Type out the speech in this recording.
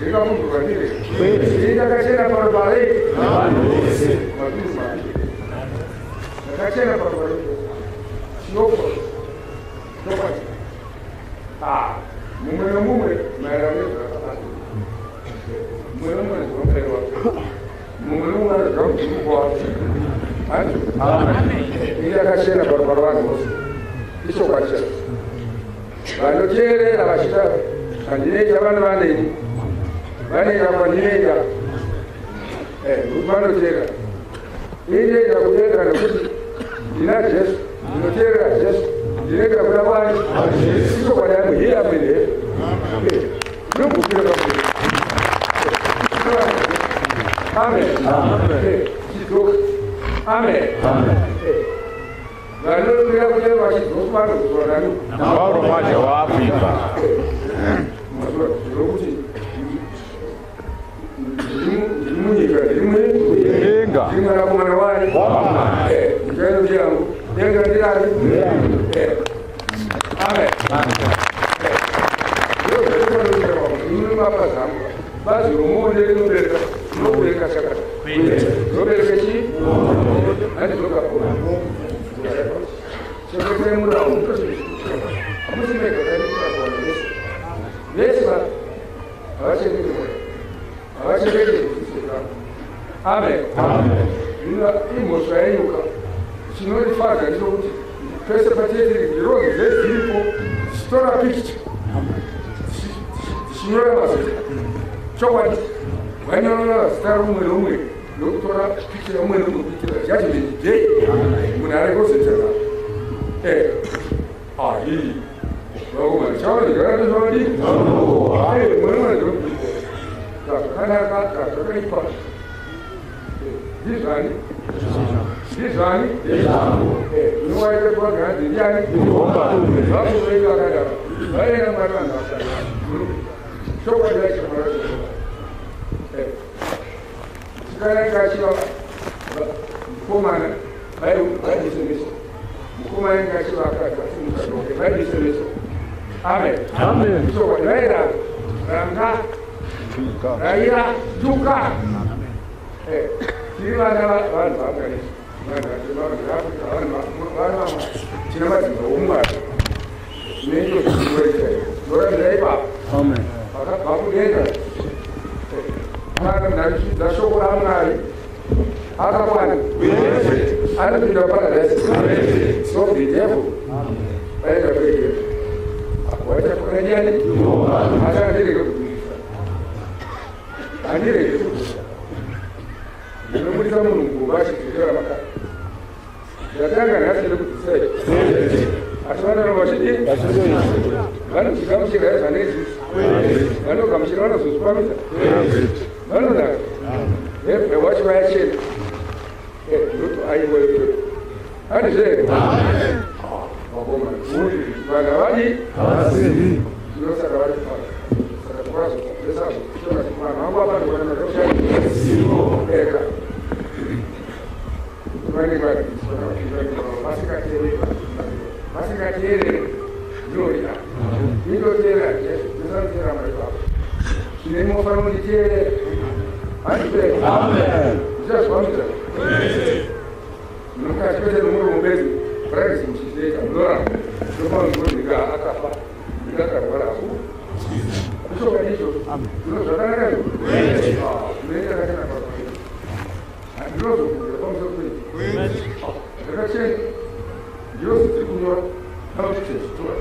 Ndingabvunzwa ndiri. Ini ndakachena paropa rei? Mazuru maviri. Ndakachena paropa rei. Chinoko. Chokwadi. Ah, mumwe nomumwe maererano nezvaakabata. Mumwe nomumwe zvinomubairo wake. Mumwe nomumwe anoziva mudzimuko wake. Hanzi? Ini ndakachena paropa ravanhu vose. Ichokwadi chacho. Vanoteerera vachiita zvandinoita vana vaneni. Vanoenda kwandinoenda. Eh, vanoteerera. Ini ndinoenda kudenga nekuti ndina Jesu. Ndinoteerera Jesu. Ndinoenda kuna Mwari. Ichokwadi yangu here amen here. Ndinogupira pamusoro. Amen. Amen. Chidzoka. Amen. Amen. Vanokwira kudenga vachidzoka vanozwa nani? Pauro mwaje waAfrica. Zvokuti ndiri munyika, ndiri Denga. ndiri mwanakomana wani. WaMwari. Nyika ino ndeyangu. Denga nderani? Amen. Bazi romuonde rinobereka rinobereka chakati rinobereka chii handizokakura chekete murau hamusi mega kaikurakwana vese vese havachengeti murau havachengeti dzidziso dzangu. Amen. Ino imhosva yenyuka. Chinondifadza ndechokuti pese patiri ngirozi dziripo dzichitora picture, dzichinyora mazita. Chokwadi, vanyora zita rumwe nomwe nokutora picture umwe nomwe kuitira Judgment Day, munhu arege kuzoita. Ahi vakomana, chavanogara nezvavadii mune mwana zvakanaka, zvakaipa ndizvani, ndizvani zvinowaita kuvaganzi ndiani vakuzoita akadaro vaenda Mwari vanhu vasana chokwadi vacho Mwari chikananga achiva mukomana vaidisemeso mukomana inge achiva akadzi asi mukadzi wake vaidisemeso. Amen. Amen. Chokwadi vaira ranga raira tuka. Tiri vana vanhu vaMwari, vanhu vaAfrica, vanhu vaMwari, tina madzimba oMwari neito zvinoita norambira ipapo vakabva kudenga. Kana munhu achizvidza shoko raMwari akakwana anopinda paradise so the devil vaenda kuegera waita ndiani, asi handirege kugwirisa, handirege kugwirisa. Ndinobudisa munhu mugomba achidzokera makare. Ndatanga nhasi nekudzidzisai, asi vanoramba vachidii? Vanochigamuchira zvaneizvizvi, vanogamuchira, vanozozvipamidza, vanonaka wacho vayachena ndoto aiwa itoto handizve vakomana vanhu havadi ndosaka vari saka tokazopesa vanhu vangu apanoona eka vanenge vasingateereri, vasingateereri ndinoria indoteerera Jesu, ndisanoteerera Mwari baba. Zvine munofanira kunditeerera, handizve? Ndichazvivamidza mukati kwete nomuromo bedzi. Practice muchizoita munoramba ndopanozondika akafa ndikakarwara haku ichokwadi ichocho zvino zvakanaka izvo zvinoita kachena handinozobvunzira pamusoro penyu zvakachena ngirozi dziri kunyora pamapictures tora.